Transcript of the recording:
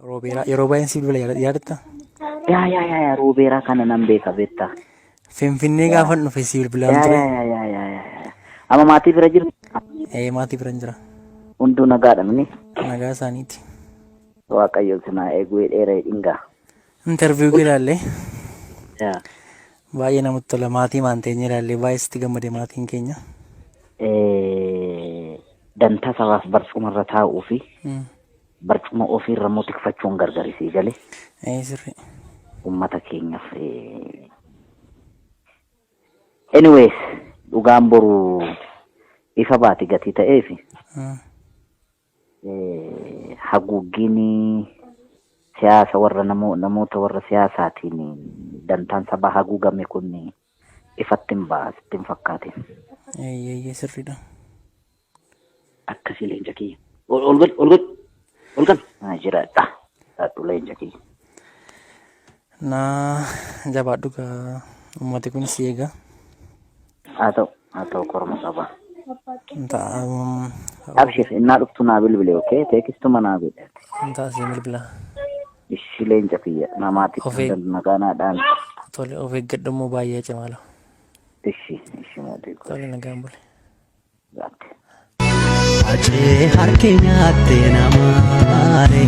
Roobeeraa yeroo baay'een si bilbila yaadatta? Yaa yaa yaa yaa Roobeeraa kana nan beeka beektaa. Finfinnee gaafan dhufe si bilbilaan Yaa ture. yaa yaa yaa yaa yaa. Amma maatii bira jirtu Ee maatii biran jira. hunduu nagaadha mini. Nagaa isaaniiti. Waaqayyo sinaa eeguu dheera dhingaa. Interview kee ilaalle Yaa. baay'ee namatti tola maatii maan teenye ilaalle baay'ee sitti gammade maatiin keenya. Dantaa sabaaf barcumarra taa'uu fi barcuma ofiirra immoo tikfachuun gargari sii galee. Ee sirrii. Uummata keenyaaf. Anyways, dhugaan boru ifa baati gatii ta'eef haguuggiin siyaasa warra namoota warra siyaasaatiin dantaan sabaa haguugame kun ifatti hin ba'a sitti hin fakkaatin. Eeyyee sirriidha. Akkasii leenca kiyya. Ol ol godhi ol godhi ol gal. Jiraadha. Jiraadhu leenca kiyya. Naa jabaadhu gaa uummati kun si eega. Haa ta'u haa ta'u korma sabaa. Ta'a. Abshir innaa dhuftu naa bilbile okay teekistuma naa godhe. Ta'a si bilbila. Ishi leenca kiyya namaatti Of eeg- nagaa naa dhaami. Tole of eeggadhu immoo baay'ee cimaa laa. Ishi ishi mootii koo. Tole nagaan bule. Gaatte. Acee harki nyaatte namaare.